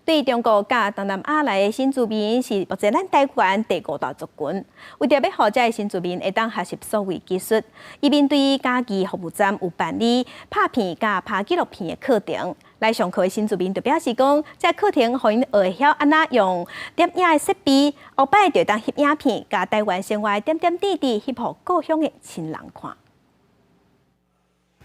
對中國佮東南亞來的新住民是目前咱台灣第五大族群。為著欲予遮的新住民會當學習數位技術，移民對嘉義服務站有辦理拍片佮拍紀錄片的課程。來上課的新住民就表示講，這課程予𪜶學會曉按怎用攝影的設備，後擺就會當翕影片，共台灣生活的點點滴滴翕予故鄉的親人看。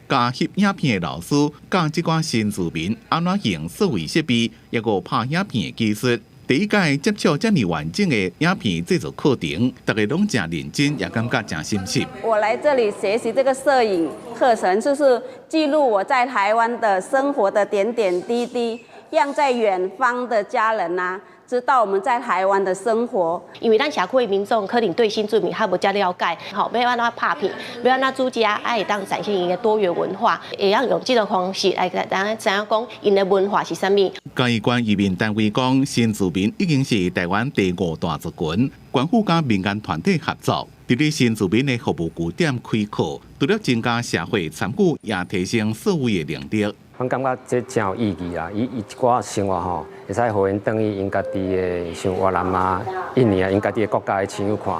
教翕影片的老師教這寡新住民按怎用數位設備，抑閣拍影片的技術。第一屆接觸遮爾完整的影片製作課程，逐家攏誠認真，也感覺誠心適。我來這裡學習這個攝影課程，就是記錄我在台灣的生活的點點滴滴，讓在遠方的家人啊知道我們在台灣的生活。因為咱社區的民眾可能對新住民較無遮了解，吼，欲按怎拍片，欲按怎煮食，啊會當展現𪜶的多元文化，會曉用這個方式來予咱知影講𪜶的文化是啥物。嘉義縣移民單位講，新住民已經是台灣第五大族群，縣府佮民間團體合作，佇咧新住民的服務據點開課，除了增加社會參與，也提升數位的能力。阮感覺這誠有意義啦，伊伊一寡生活吼，會使予𪜶轉去𪜶家己的，像越南啊、印尼啊，𪜶家己的國家的親友看，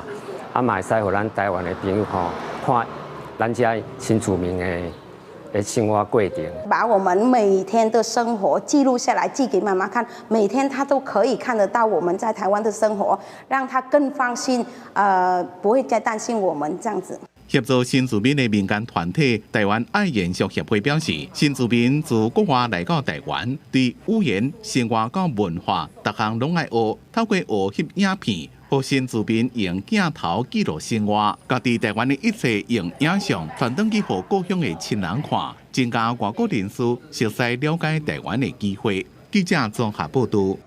啊嘛會使予咱台灣的朋友吼看咱遮新住民的生活過程。把我們每天的生活記錄下來，寄給媽媽看，每天她都可以看得到我們在台灣的生活，讓她更放心，不會再擔心我們這樣子。協助新住民的民間團體台灣愛延續協會表示，新住民自國外來到台灣，對語言、生活佮文化，逐項攏愛學，透過學翕影片，予新住民用鏡頭記錄生活，共佇台灣的一切用影像傳轉去予故鄉的親人看，增加外國人士熟悉了解台灣的機會。記者綜合報導。